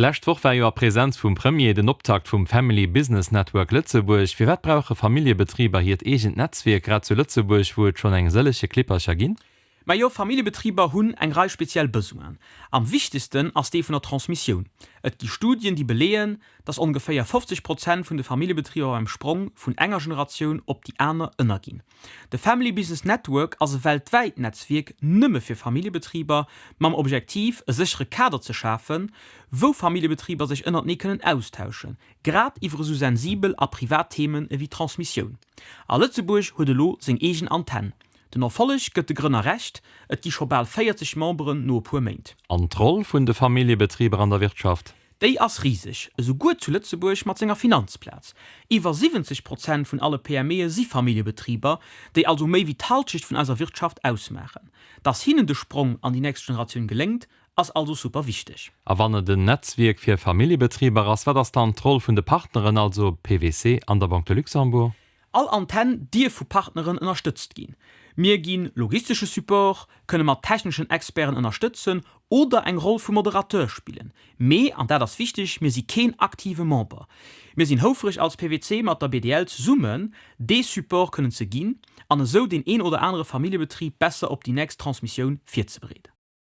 D'lescht Woch war jo a Presenz vum Premier den Optakt vum Family Business Network Lëtzebuerg. Firwat brauche Familljebetriber hiert eegent Netzwierk, grad zu Lëtzebuerg, wou et schonn eng sëllege Klippercher ginn? Majo, Familljebetriber hunn eng Rei speziell Besoinen. Am wichtegsten ass dee vun der Transmissioun. Et gi Studien, déi beleeën, dass ongeféier 50 Prozent vun de Familljebetriber beim Sprong vun enger Generatioun op déi aner ënnerginn. De Family Business Network ass e weltwäit Netzwierk nëmme fir Familljebetriber, mam Objektiv, e séchere Kader ze schafen, wou Familljebetriber sech ënnertenee kënnen austauschen, grad iwwer esou sensibel a privat Themen ewéi Transmissioun. A Lëtzebuerg huet elo seng eegen Antenn. Den Erfolleg gëtt de Grënner Recht, et gi scho bal 40 Memberen no e puer Méint. An d'Roll vun de Familljebetriber an der Wirtschaft? Déi ass riseg, esouguer zu Lëtzebuerg mat senger Finanzplaz. Iwwer 70 Prozent vun alle PMEe si Familljebetriber, déi also méi wéi d'Halschecht vun eiser Wirtschaft ausmaachen. Dass hinnen de Sprong an déi nächst Generatioun geléngt, ass also super wichteg. A wann et en Netzwierk fir Familljebetriber ass, wat ass dann d'Roll vun de Partneren, also PwC an der Banque de Luxembourg? All Antenn dierf vu Partneren ënnerstëtzt ginn. Mir gi logistesche Support, kënne mat techneschen Experten ënnerstëtzen oder eng Roll vum Moderateur spillen. Mee, an dat ass wichteg, mir si keen aktive Member. Mir sinn houfreg als PwC mat der BDL zesummen dee Support kënnen ze ginn an esou deen een oder anere Familljebetrib besser op déi nächst Transmissioun virzebereeden.